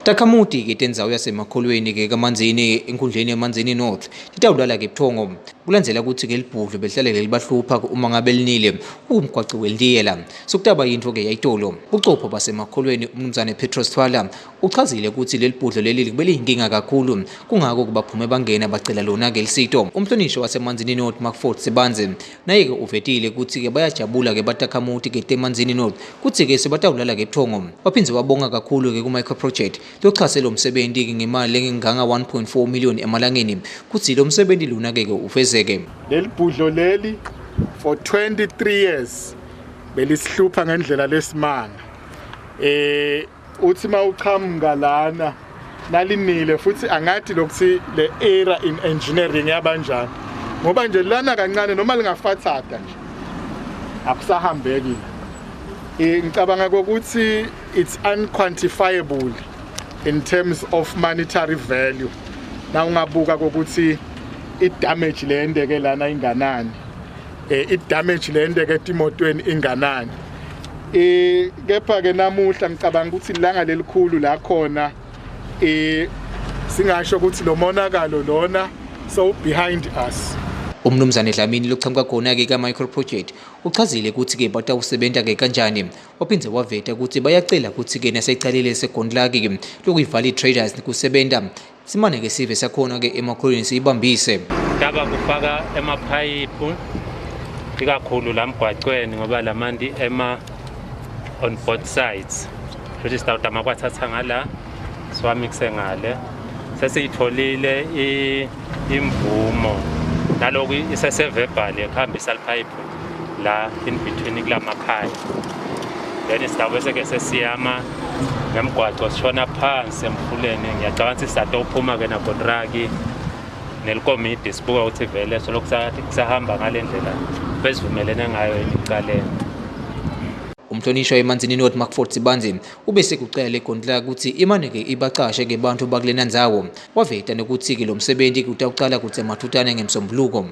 Takhamuti-ke tendzawo yaseMakholweni-ke kaManzini enkundleni yeManzini North titawulala-ke buthongo kulandzela kutsi-ke libhudlo belihlale libahlupha uma ngabe linile umgwaco welitiyela. Sokutaba yintfo-ke yayitolo. Bucopho baseMakholweni umnumzane Petros Thwala uchazile kutsi leli bhudlo leli beliyinkinga kakhulu, kungako baphume bangena bacela lona-ke lisito. Umhlonishwa waseManzini North Macford Sibandze naye-ke uvetile kutsi-ke bayajabula-ke batakhamuti-ke teManzini North kutsi-ke sebatawulala-ke buthongo. Waphindze wabonga kakhulu-ke ku-Micro Project lochase lo msebenti-ke ngemali lenganga 1.4 million emalangeni kutsi lo msebenti lona-ke ke ufezeke. Leli bhudlo leli for 23 years belisihlupha ngendlela lesimanga. Uthi mawuqhamuka lana nalinile futhi angathi lokuthi le era in engineering yabanjani, ngoba nje lana kancane noma lingafathada nje akusahambeki. Ngicabanga ukuthi it's unquantifiable in terms of monetary value. Na ungabuka ukuthi i-damage leyenteke lana inganani, i-damage leyenteke etimotweni inganani. Kepha ke namuhla ngicabanga ukuthi ilanga lelikhulu la khona singasho ukuthi lo monakalo lona so behind us. Umnumzane Dlamini lochamuka khona-ke ka-Micro Project uchazile kutsi-ke batawusebenta-ke kanjani. Waphindze waveta kutsi bayacela kutsi-ke nasecalile segontlaki-ke lokuyi-Valley Traders kusebenta simane-ke sive sakhona-ke emakholweni siyibambise. Taba kufaka emaphayiphu ikakhulu la mgwacweni ngoba lamanti ema on both sides, futhi sitawutama kwathatha ngala siwamikise ngale. Sesiyitholile imvumo naloku isese-verbal ekuhambisa liphayiphu la in between kulamakhaya, then sitawube seke sesiyama ngemgwaco sishona phansi emfuleni. Ngiyacabanga ukuthi sisatophuma-ke nakontraki nelikomidi sibuka ukuthi vele solokhu kusahamba ngale ndlela besivumelene ngayo yini ekucaleni. Umhlonishwa eManzini North Macford Sibandze ubese kucela legontlaka kutsi imane-ke ibacashe-ke bantfu bakulena ndzawo. Waveta nekutsi-ke lo msebenti utawucala kutsi emathutane ngemsombuluko.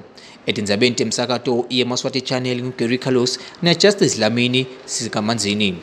Etindzabeni temsakato yeMaswati Channel, nguGary Carlos na Justice Dlamini sikaManzini.